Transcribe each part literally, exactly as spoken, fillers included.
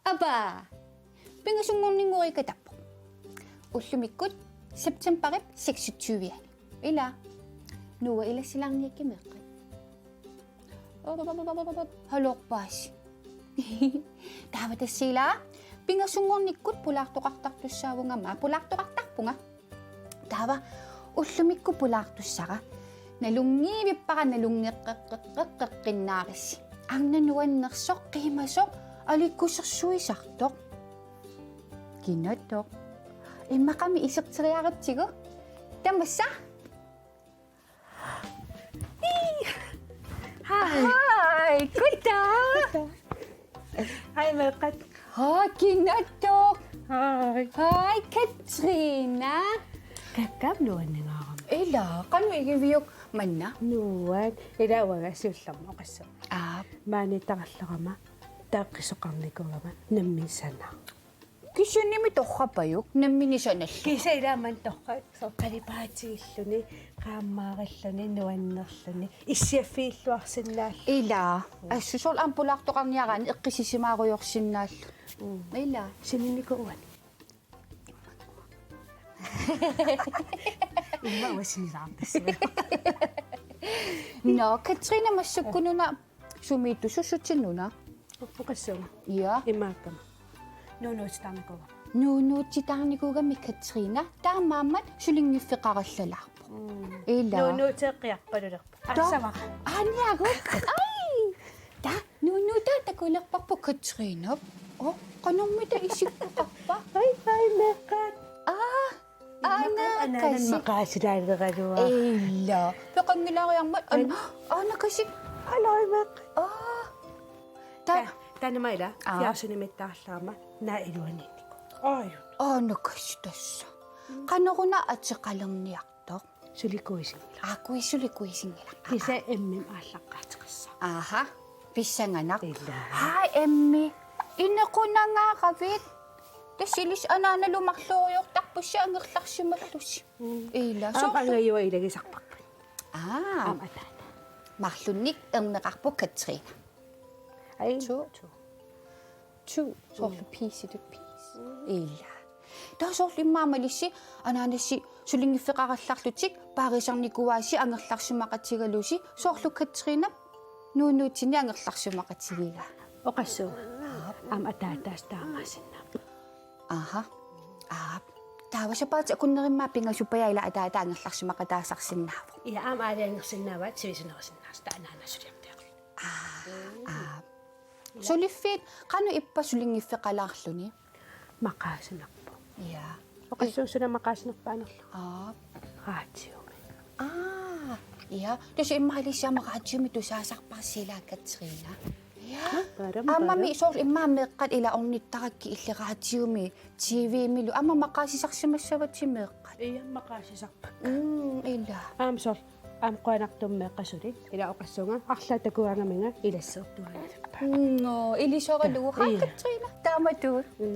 Aba! Pingasunngorninnguugatta. Ullumikkut septembarip seksogtyve-ani. Ila. Nuua ilassilaarniakkit meeqqat. Halorpaas. Taava tassa ila. Pingasunngornikkut pulaartoqartartussaavunga, maa pulaartoqartarpunga. Taava ullumikkut pulaartussara. Nalunngivippara nalunngeqqeqqeqqeqqinnaarissi. Arnaq nuannersoq qiimasoq alikkusersuisartoq. Kinattoq. Immaqami iserteriarutsigu. Tamassa. Hej. Hej, goddag. Hej, meeqqat. Hej, kinattoq. Hej. Hej, Katrine. Kakkaak nuanningaarami. Ila, qanoq igiviuk manna? Nuann, ila uanga siullermik oqassuunga. Aap. Maaniittarallarama, taava qisoqarnikuugama, nammineq sanaaq. Kisiannimi torrapajuk, nammineq sanallugu. Kisianni ila maani torrak, soorlu qalipaatigilluni, qaammaarilluni, nuannerluni, issiaffigilluarsinnaalluni. Ila, assut soorlu aamma pulaartoqarniaraanni eqqissisimaarujorsinnaalluni. Mm. Ila. Sininnikuuani. Immaqa uanga sinisaartassaanga. Nå, Katrine, massakkut una sumiittusussutsinnuna. Oqassuunga. Ja. Imaakkama. Nuunuutitaarnikuugama. Nuunuutitaarnikuugami Katrine. Taamaammat sulinngiffeqarallalaarpoq. Mm. Ila. Nuunuuteeqqiarpalulerpoq. Ta-, assavara. Aaniagu. Ai! Ta, nuunuutaa takulerparput Katrine. Oh, qanormita isikkoqarpa? Ai, ai, meeqqat. Aa. Aana kasi. Maqaasilaaleraluaq. Ila. Peqanngilaariarmat. An-, mm. Aana kasi. Alorimaq. Aa. Ta-, ta-, taanna ila. Aa. Fjernsyni mittaarlaama. Naa iluaniinnikuuvoq. Aaju. Aana kasi tassa. Qanoruna ateqalerniartoq? Sulikuisinngilaq. Aa, kui sulikuisinngilaq. Kisianni M-imik aallaqqaateqassaaq. Aha. Pissanganaq. Ila. Haa, M-i. Inequnangaaravit. Tassa ilissi anaanalu marluugaluartarpusi angerlarsimallusi. Mm. Ila. Aamma soorlu- angajua ilagisarparput. Aa. Aamma ataata. Marlunnik erneqarpoq Katrine. Ai. Tu. Tu. Tu. Soorlu piisitut piis. Mm. Ila. Taava soorlu immaqa ilissi anaanassi sulinngiffeqarallarlutik paarisarnikuuaasi angerlarsimaqatigalusi soorlu Katrine nuunuutsinni angerlarsimaqatigigaa. Oqassuunga. Aap. Aamma ataataasa taamaasinnaapput. Aha. Aap. Taava sapaatip akunnerimmat pingasuppajaat ila ataata angerlarsimaqataasarsinnaavoq. Ja, aamma aalajangersinnaavaat sivisunerusinnaasut anaanaa suliartaarluni. Aa, aa. Suliffiit qanoq ippa sulinngiffeqalaarluni? Maqaasinerpoq. Ja. Oqassuunga suna maqaasinerpaanerlunga? Aa. Radiomi. Aa, ja. Tassa immaqa ilissi aamma radiomi tusaasarparsi ila Katrine. Ja. Nå, taram, aammami taram. Soorlu immaqa meeqqat ila ornittarakkit illit radiomi, T V-milu. Aamma maqaasisarsimassavatit meeqqat. Ja, maqaasisarpakka. Mm, ila. Aamma soorlu. Aamma qujanartumik meeqqat suli. Ila oqassuunga arlaat takugaangaminga ilasseertuaannarpaa. Nå, ilisoralugu. Haa, ila. Katrine. Taamatut. Mm. Mm,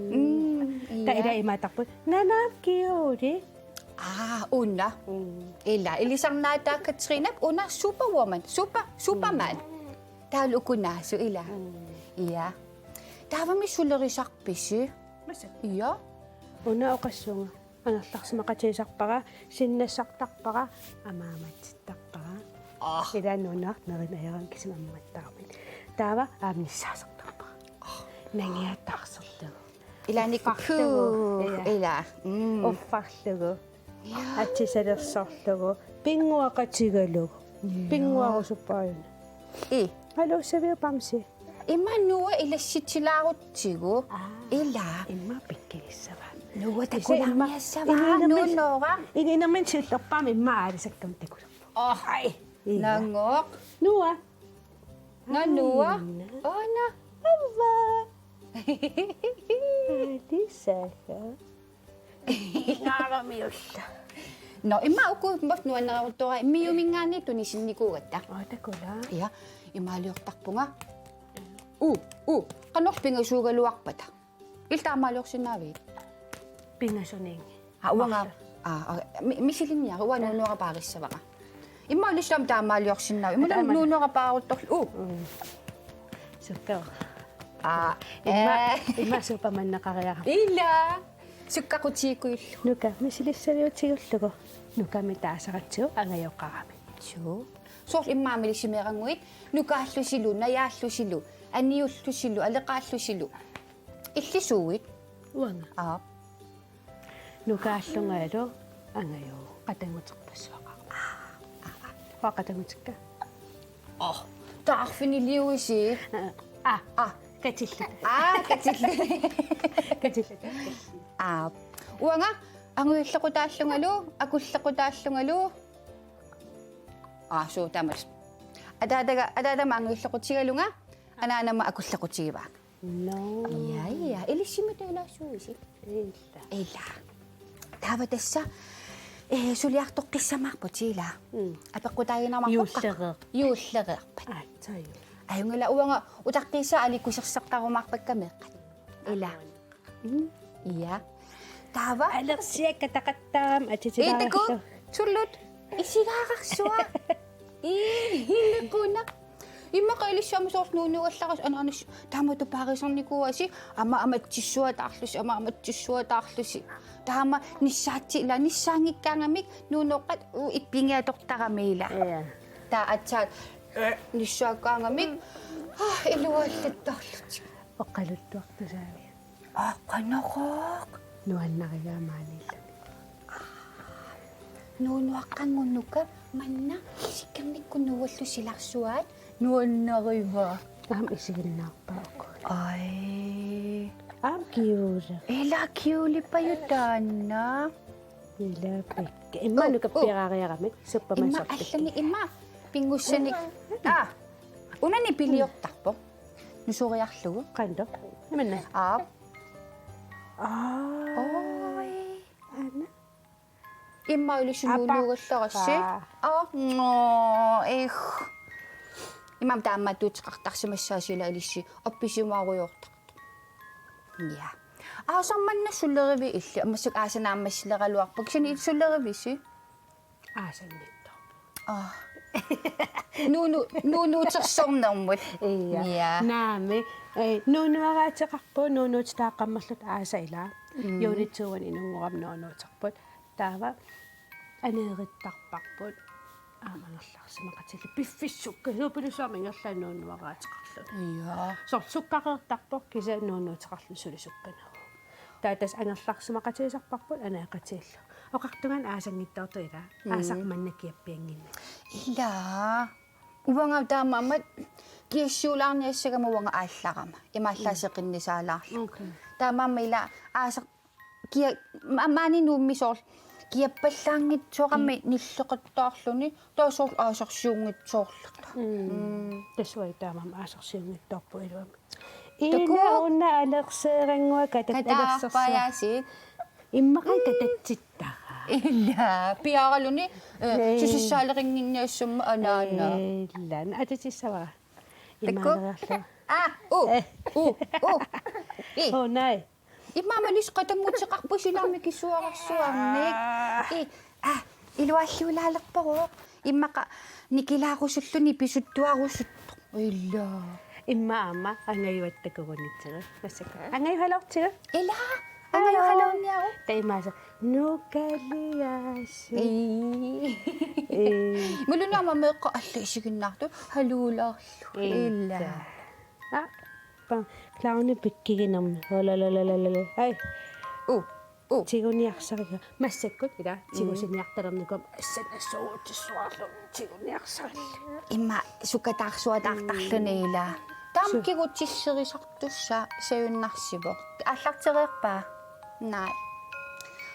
ta ila. Ila imaattarput. Nanaap kiuli. Aa, una. Mm. Ila, ilisarnaataa Katrinep una Superwoman. Super, Superman. Mm. Taavalu uku naasut ila. Mm. Ja. Taavami sulerisarpisi? Massa. Ja. Una oqassuunga. Angerlarsimaqatigisarpara, sinnassartarpara, amaamatsittarpara. Ah. Ila nunarput nerineq ajorami kisimi ammattaarami. Taava aamma nissaasartarpara. Ah. Nangiataarserlugu. Ilaanni uffarlugu. Kuu, ja. Ila. Mm. Uffarlugu. Ja. Atisalersorlugu. Pinnguaqatigalugu. Ja. Pinnguarusupparput aajuna. Ii. Hallo, Savio Bamse. Immaqa Noah ilassitsilaarutsigu. Aa. Ila. Immaqa pikkilissavaa. Noah kisianni immaqa takulaarniassavaa, inuunermi-, Noah. Inuunerminni siullerpaamik immaqa aalisakkamik takulerpoq. Oh. Ai. Ila. Nangooq. Noah. Nga Noah. Aina. Aana. Avva. Aalisakka. Naaramiulla. Nå, immaqa uku immaqa nuanneraruttuara immiumingaanniit tunisinnikuugatta. Aa, takula. Ja, imaaliortarpunga. U, u, qanorlu pingasuugaluarpata. Illit taamaaliorsinnaavigit? Pingasuniinni. Aa, uanga. Marluk. Aa, aa, mi-, misilinniaruk, uanga nuunuara paarissavara. Immaqa ulissuam taamaaliorsinnaavigit. Immaqa taamaali-, nuunuara paaruttorlu. U. Mm. Sukkaq. Aa, imma, ee. Imma suuppamanneqariarama. Ila. Sukkaqutigikkujullugu. Nuka, misilissaliutigullugu. Nukami taasaratsigu angajoqarami. Suu. Soorlu immaqa milisimeeranguit, nukaallusilu, najaallusilu, aniullusilu, aleqaallusilu. Illit suuit? Uanga. Aap. Nukaallungalu angajoq qatannguterpassuaqarama. Aa, aa, aa. Uanga qatanngutikka. Oh, taarfiniliuisi. Aa, aa. Katilluta. Aa, katilluta. Katilluta. Aap. Uanga angajullequtaallungalu, akullequtaallungalu. Aa, suu taamatut. Ataataga, ataatama angajullequtigalunga, anaanama akullequtigivaanga. Nå. Ja, ja. Ilissimmi taalaassuuisi? Ila. Ila. Taava tassa, ee, suliartoqqissamaarputit ila. Mm. Apeqqutaaginnarmaarpakka. Juullereer-. Juullereerpat. Aa, saa juu. Ajunngilaq, uanga utaqqiissaaq aliikkusersortarumaarpakka meeqqat. Ila. Aap. Mm. Ja. Taava. Alersiakka taqattaam atitilaarillu. Itaku, sulut. Isigaararsuaq. Ii, ilequna. Immaqa ilissi aamma soorlu nuunuugallarasi anaanassi taamatut paarisarnikuuasi, aamma amatsissuataarlusi, aamma amatsissuataarlusi. Taama nissaatsi ila nissaanngikkaangamik nuunooqqat u ippinngiatortarami ila. Ja. Taava aatsaat, eh, nissaakkaangamik, ah, iluallattarlutik. Oqaluttuartusaaviat. Aa, qanorooq. Nuannarigaat maaniilluni. Nuunuaqqanngornuka manna isikkernikkut nuuallu silarsuaat nuannarivaa. Aamma isiginnaarpaa uku. Ai. Aamma kiuula. Ila kiulippajut taanna. Ila pikka. Imma, oh, nuka, oh, piareeriarami. Suppaman imma sortikki. Allani imma pinngussanik. Mm. Aa. Unani piliortarpoq. Nusoriarlugu. Qanoq? Imanna. Aap. Aa. Oi. Aana. Imma ilissi nuunuugallarassi. Appa. Aa, ngoo, eh. Imma taamaattuuteqartarsimassaasi ila ilissi appisimarujoortartoq. Ja. Aasaq manna sulerivit illit? Massakkut aasaq naammassileraluarpoq. Kisianni sulerivisi? Aasanngitsoq. Aa. Nuunu-, nuunuutersornermut. Ja. Ja. Naamik, eh, nuunuaraateqarpoq, nuunuutitaaqqammerluta aasaq ila. Mm. Juunitsuuan inunngorami nuunuuterput. Taava aneerittarparput. Aamma angerlarsimaqatillugu. Piffissaq sukka. Suupilussuarmi ingerlaannaq nuunuaraateqarluni. Ja. Soorlu sukkareertarpoq kisianni nuunuuteqarluni suli sukkaneruvoq. Taava tassa angerlarsimaqatigisarparput aneeqatigiillugu. Oqartungaani aasanngitsoortut ila. Mm. Aasaq manna kiappiannginnami. Ila. Uanga taamaammat kiassiulaarniassagama uanga aallarama. Imaallaat, mm, seqinnisaalaarlunga. Okay. Taamaammat ila aasaq kia-, ma-, maani Nuummi soorlu kiappallaanngitsoorami, mm, nilleqattaarluni, taava soorlu aasaq siunngitsoorluta. Mm. Mm. Tassa uagut taamaammat aasaq siunngitsoorpugut iluamik. Takuuk. Ila una alerseerannguaq katat-, kataarpajaasiit. Alersersuaq. Immaqa katatsittara. Ila, piaaraluni, eh, ee, susissaaleqannginniassammat anaana. Ila, atitsissavara. Takuuk. Imaaliarlugu. Aa, u, eh, u, u. Ii. Oh, nej. Immaqa manis qatannguteqarpusi ila mikisuararsuarnik. Aa. Ii, aa, ilualliulaalerparuuq. Immaqa nikilaarusulluni pisuttuarusuttoq. Ila. Immaqa aamma angajuatta takugunitsigit. Massakkut. Angajuhaluartigu? Ila. Angajuhaluarniaruk. Taava imaassaaq. Nukaliaasut. Ii. Ii. Malunnarama meeqqat allat isiginnaartut haluulaarlugit. Ii. Ila. Aa, pa-, clowni pikkiginermi. Olalalalala. Ai. U, u. Tiguniarsariga. Massakkut ila, mm, tigusiniartalernikuuvoq assanassuutissuarlu tiguniarsarilluni. Imma sukataarsuataartarluni ila. Taama su- kigutisserisartussaq sajunnarsivoq. Aallartereerpa? Nej.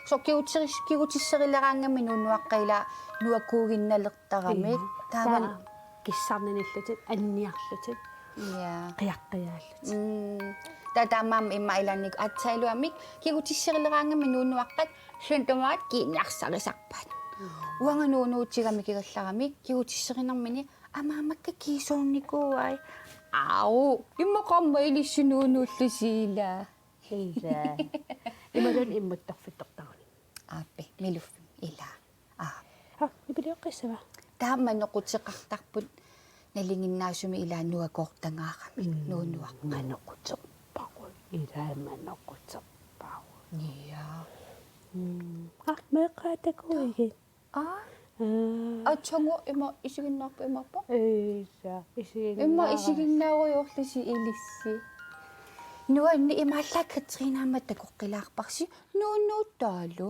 Soorlu kigutiseris-, kigutisserileraangamik nuunuaqqat ila nuakkuuginnalertaramik. Ii. Taava. Taava kissarninillutik, anniarlutik. Ja. Qiaqqajaallutik. Mm. Taava taamaammat imma ilaanni aatsaat iluamik kigutisserileraangamik nuunuaqqat suut tamaat kiiniarsarisarpaat. Uanga nuunuutiga mikigallarami kigutisserinermini amaammakka kiisoornikuuai. Au, immaqa aamma ilissi nuunuullusi ilaa. Ilaa. Imaluunniit immuttorfittortaruni. Aappi, miluffimmi ilaa. Aa. Aa, nipilioqqissava? Taama noquteqartarput nalinginnaasumik ilaa nuakoortangaaramik. Mm, nuunuarput. Manoquterpagut. Ilaa manoquterpagut. Ja. Mm. Aa, meeqqat takuigit. Aa. Aa. Atsangu ima isiginnaarpa imaappa? Ilaa, isiginnaara. Ima isiginnaarujoorlusi ilissi. Nuanni imaallaat Katrine aamma takoqqilaarparsi nuunuutaalu.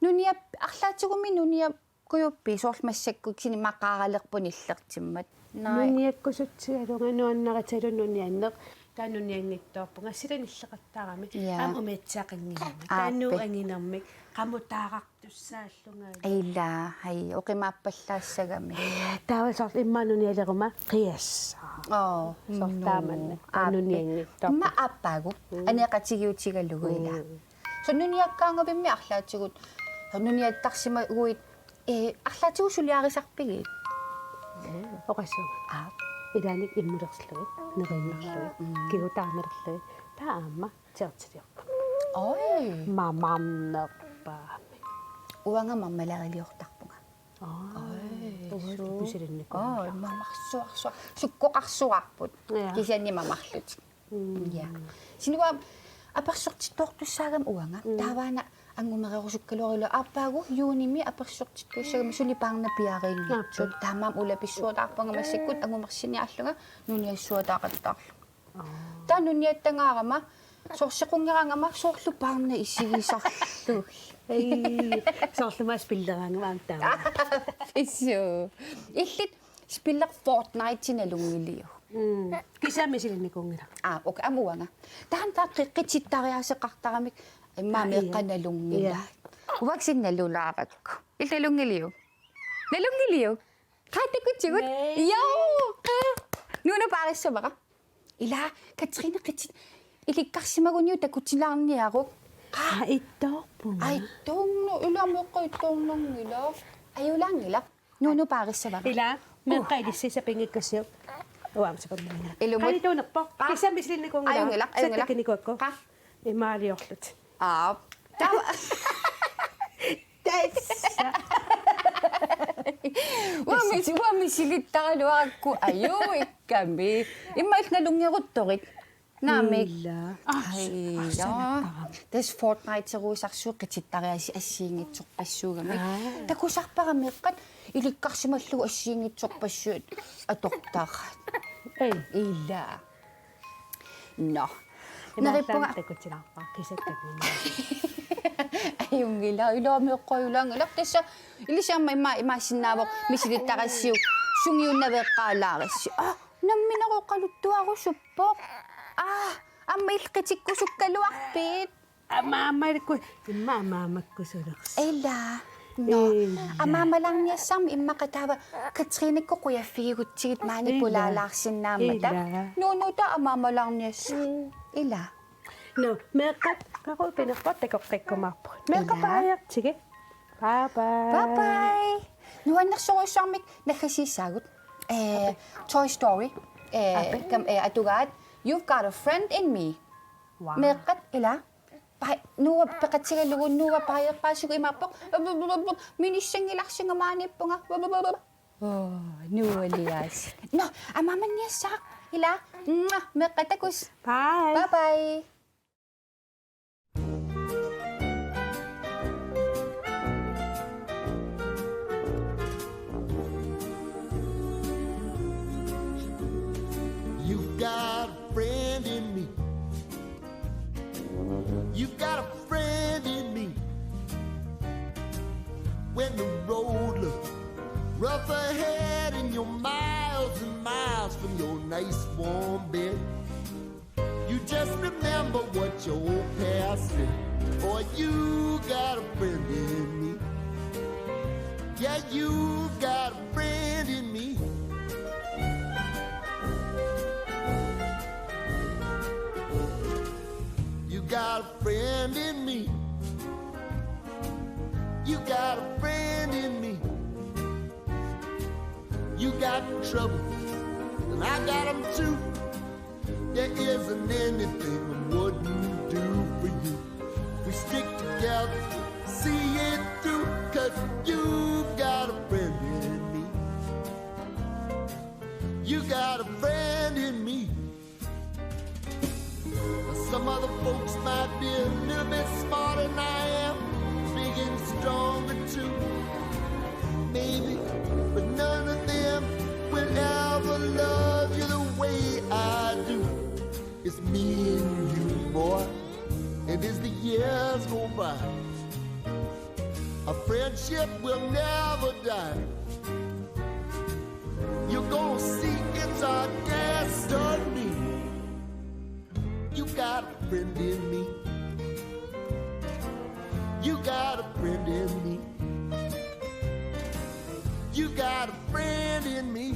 Nuniap-, arlaatigummi nuniakkujuppit soorlu massakkut sinimaqaaralerput nillertimmat? Naa. Nuniakkusutsigalunga nuannaritalu nunianneq. Taava nunianngitsoorpunga sila nilleqattaarami. Ja. Aamma umiatsiaqannginnama. Aappi. Taava nuup anginermik qamutaarartussaallunga. Ilaa, ai, oqimaappallaassagami. Taava soorlu immaqa nunialeruma qiassaaq. Oo, soorlu nuu. Taamanna. Aappi. Nunianngitsoorpunga. Immaqa aappaagu. Mm. Aneeqatigiutigalugu ilaa. Mm. Soorlu nuniakkaangavimmi arlaatigut. Soorlu nuniattarsimaguit, ee, arlaatigut suliarisarpigit? Oqassuunga. Aap. Ilaanni immulerlugit, neriinnarlugit, mm, kigutaarnerlugit. Taava aamma tjartiliorput. Oj. Mamarnerpaamik. Uanga marmeladeriliortarpunga. Oj. Oj, suu. Pisilinnikuunngilara. Oj, mamarsuarsuaq. Sukkoqarsuarput. Ja. Kisianni mamarlutik. Mm. Ja. Sinua apersortittoortussaagami uanga. Mm. Taavaana angumererusukkaluarlunga aappaagu juunimi apersortittuussagami suli paarnat piareerinngitsut. Aappi. Taamaammat ulapissuataarpunga massakkut angumersiniaallunga nuniassuataaqattaarlunga. Aa. Taava nuniattangaarama soorlu sequnngeraangama soorlu paarnat isigisarlugit. Ei, soorlu maanna spilleraangama aamma taama. Pissuu. Illit spiller Fortnite nalunngiliuk? Mm. Kisianni misilinnikuunngilanga. Aa, okay, aamma uanga. Taanna taava qi-, qitittariaaseqartaramik immaqa, aa, meeqqat, ja, nalunngilaa. Ja. Uanga kisianni nalulaarakku. Illit nalunngiliuk? Nalunngiliuk? Qaa, takutigut? Nei. Jo, qaa. Nuuna paarissavara. Ilaa, Katrine qitit-, ilikkarsimaguniuk takutilaarniaruk. Qaa. Aa, ittoorpunga. Aa, ittoornu-, ilaa meeqqat ittoornanngilaq. Ajulaanngilaq. Nuuna paarissavara. Ilaa, uh, meeqqat ilissi sapinngikkasiuk. Uanga sapinngikkama. Ilumut. Qaa, ituunerpoq. Qaa. Kisianni misilinnikuunngilanga. Ajunngilaq, ajunngilaq. Sattakkinikuuakku. Qaa. Imaaliorlutik. Aap. Taava. Tassa. Uanga mis-, uanga misilittaraluarakku ajuuikkami. Immaqa illit nalunngeruttorit. Naamik. Ilaa. Ai, aa, ja. Tassa Fortnite-eruisarsuit qitittariaasii assigiinngitsorpassuugamik. Aa. Takusarpara meeqqat ilikkarsimallugu assigiinngitsorpassuit atortaraat. Ei. Ilaa. Nå. Neriuppunga. Takutilaarpara, kisianni takutilaarpara. Ajunngilaq, ilaa meeqqat ajulaanngilaq. Tassa ilissi aamma ima-, imaassinnaavoq misilittarassiuk sungiunnaveeqqaalaarissi. Aa, nammineq oqaluttuarusuppoq. Aa, aamma illit qitikkusukkaluarpit? Amaamalikku-, immaqa amaamakkusulersoq. Ilaa. Nå. Ilaa. Amaamalaarniassammat immaqa taava Katrinekkut qujaffigigutsigit maani, ilaa, pulaalaarsinnaammata. Ilaa. Nuunuutaa amaamalaarniassaaq. Mm. Ilaa. Nå, meeqqat, qaqugu pinerpoq takoqqikkumaarpugut. Meeqqat, ilaa, baajartigit. Bye bye. Bye bye. Nuannersorujussuarmik naggasiissaagut. Eh, Toy Story. Eh, ape, kam, eh, atugaat. You've got a friend in me. Wow. Meeqqat, ilaa. Pai-, Noah peqatigalugu, Noah baajarpaasigu imaappoq. Minissanngilarsinga maaniippunga. Oh, Noah lias. Nå, amaamanniassaaq. Ilaa. Mwah, meeqqat takuss. Bye. Bye bye. You've got a friend in me. You've got a friend in me. When the road looks rough ahead and you're miles and miles from your nice warm bed, you just remember what your old past said. Boy, you got a friend in me. Yeah, you got a friend in me. You got a friend in me. You got a trouble, and I got 'em too. There isn't anything I wouldn't do for you. We stick together, see it through, 'cause you got a friend in me. You got a friend in me. Now, some other folks might be a little bit smarter than I am, big and stronger too. Maybe, but none of them will ever love you the way I do. It's me and you, boy, and as the years go by, our friendship will never die. You're gonna see it's our destiny. You got a friend in me. You got a friend in me. You got a friend in me.